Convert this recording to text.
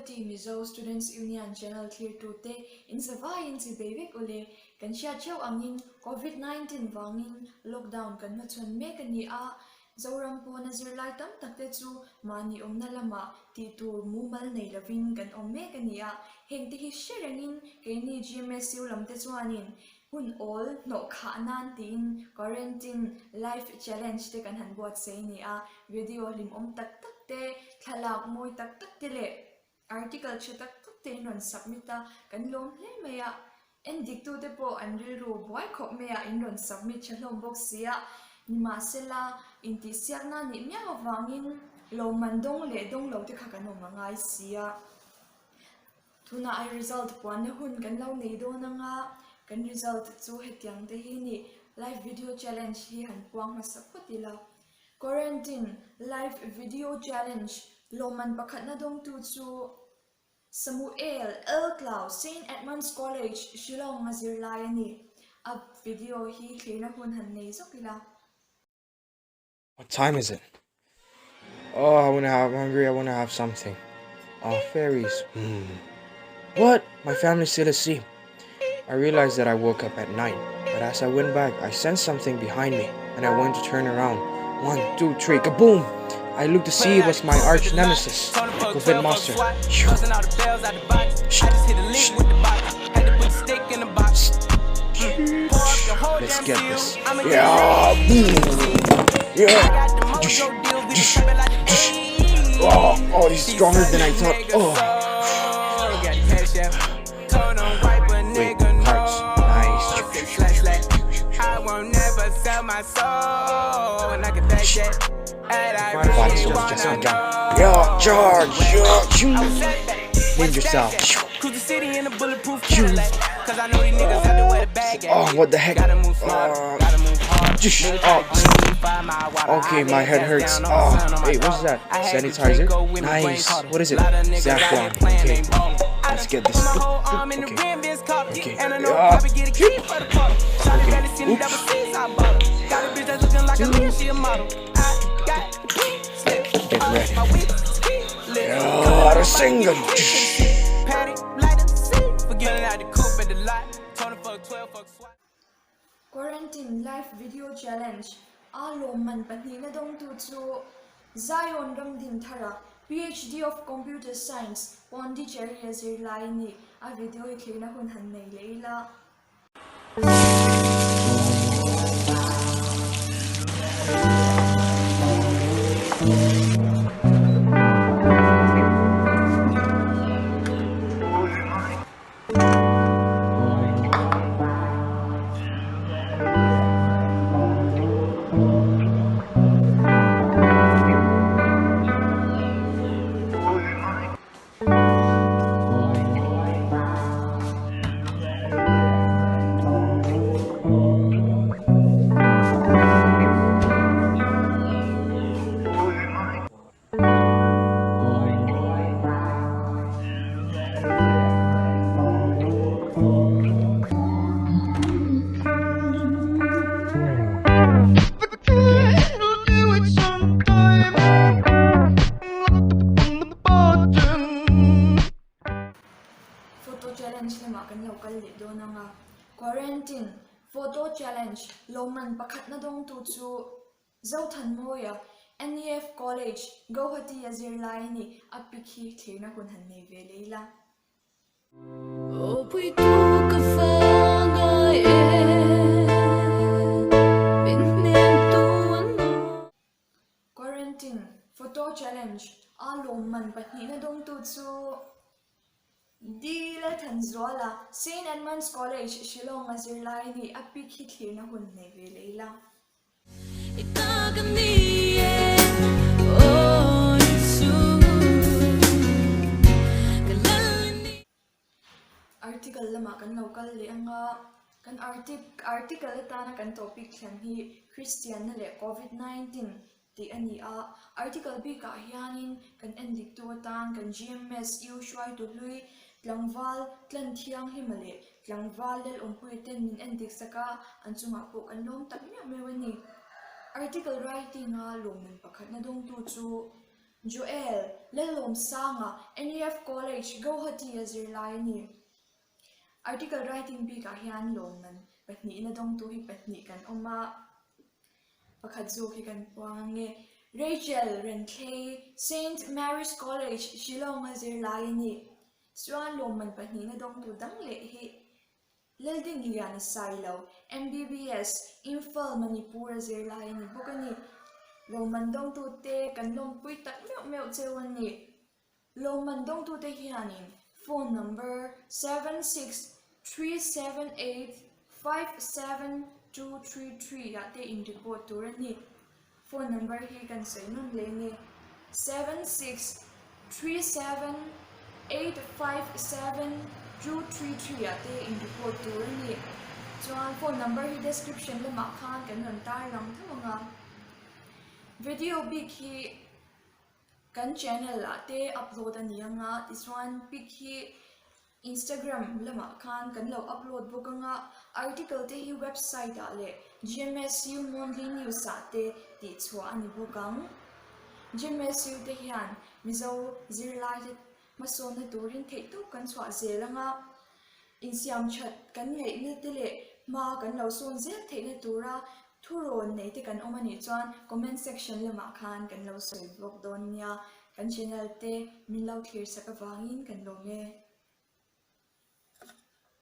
Guwahati Mizo Students Union channel thlirtute inzavaiin chi bei vek ule. Kan hriat theuh angin Covid 19 vangin lockdown kan hmachhawn mek a ni a, Zoram pawna zirlai tam tak te chu mahni awmna lamah tih tur mumal nei lovin kan awm mek a ni a, heng te hi hre rengin keini GMSU lam te chuanin hun awl hnawh khah nan tiin Quarantine Life Challenge te kan han buatsaih a ni a, video hlimawm tak tak te, thlalak mawi tak tak te leh Article tha tak tak te in rawn submit a, kan lawm hle mai a. En diktute pawh an rilru buai khawp mai a, in rawn submit tha hlawm bawk si a. Nimahsela, intihsiakna nih miau avangin lawmman dawng leh dawng lo te kha kan awm a ngai si a. Tunah ai result puanna hun kan lo nei dawn anga, kan result chu hetiang te hi ni. Live video challenge hi han puang hmasa phawt ila. Quarantine Live Video Challenge lawmman pakhatna dawngtu chu Samuel L. Tlau, Saint Edmund's College, Shillong a zirlai a ni. A video hi thlirna hun han nei zawk ila. What time is it? Oh, I wanna have, I'm hungry, I wanna have something. Oh, fairies. Hmm. What? My family's still asleep. I realized that I woke up at night, but as I went back, I sensed something behind me, and I went to turn around. One, two, three, kaboom! I looked to see it was my arch nemesis, the COVID monster. Let's get this. Yeah! Boom! Yeah! Oh, oh, he's stronger than I thought. Oh. Wait, cards. Nice. Fight just just begun. Yeah, charge! Yeah, Ninja style. Oh, what the heck? Oh, okay, my head hurts. Oh, hey, what's that? Sanitizer? Nice. What is it? Zaffron. Okay. Let's get this. Okay. Okay. Yeah. Okay. Oops. Get ready. Yeah, a single. Quarantine Live Video Challenge a lawmman pahnihna dawngtu chu Zion Ramdinthara, PhD of Computer Science, Pondicherry a zirlai a ni. A video hi thlirna hun han nei leh ila. Photo challenge lamah kan lo kal leh dawn ang a, Quarantine Photo Challenge lawmman pakhatna dawngtu chu Zothanmawia, NEF College, Guwahati a zirlai a ni, a pic hi thlirna hun han nei ve leh ila. Quarantine Photo Challenge a lawmman pahnihna dawngtu chu Di Lalthanzuala, Saint Edmund's College, Shillong a zirlai a ni, a pic hi thlirna hun nei ve leh ila. Article lamah kan lo kal leh ang a, kan article atana kan topic thlen hi Kristianna leh Covid 19 tih a ni a. Article bikah hianin kan endiktu atan kan GMSU hruaitu hlui tlangval tlan thianghlima leh tlangval Lalawmpuia ten min endik sak a, an chungah pawh kan lawm tak meuh meuh a ni. Article writing-a lawmman pakhatna dawngtu chu. Joel Lalawmsanga, NEF College, Guwahati-a zirlai a ni. Article writing bikah hian lawmman pahnihna dawngtu hi pahnih kan awm a, pakhat zawk hi kan puang ang e. Rachel Renthlei, Saint Mary's College, Shillong-a zirlai a ni. Chuan lawmman pahnihna dawngtu dang leh hi Leldin lian a sai lo, MBBS, Imphal, Manipur a zirlai a ni bawk a ni. Lawmman dawngtute kan lawmpui tak meuh meuh cheu a ni. Lawmman dawngtute hianin phone number 7637857233 ah te in report tur a ni. Phone number hi kan sawi nawn leh nge 7637857233 ah te in report tur a ni. Chuan phone number hi description lamah khan kan rawn tar lang tho ang a. Video bik hi kan channel ah te upload a ni ang a, tichuan pic hi Instagram lamah khan kan lo upload bawk ang a, article te hi website ah leh GMSU Monthly News ah te tih chhuah a ni bawk ang. GMSU te hian Mizo zirlai te hmasawnna turin theihtawp kan chhuah zel ang a, insiam that kan ngaihna te leh hma kan lo sawn zel theihna tura thurawn nei te kan awm a nih chuan comment section lamah khan kan lo sawi bawk dawn nia. Kan channel te min lo thlir sak avangin kan lawm e.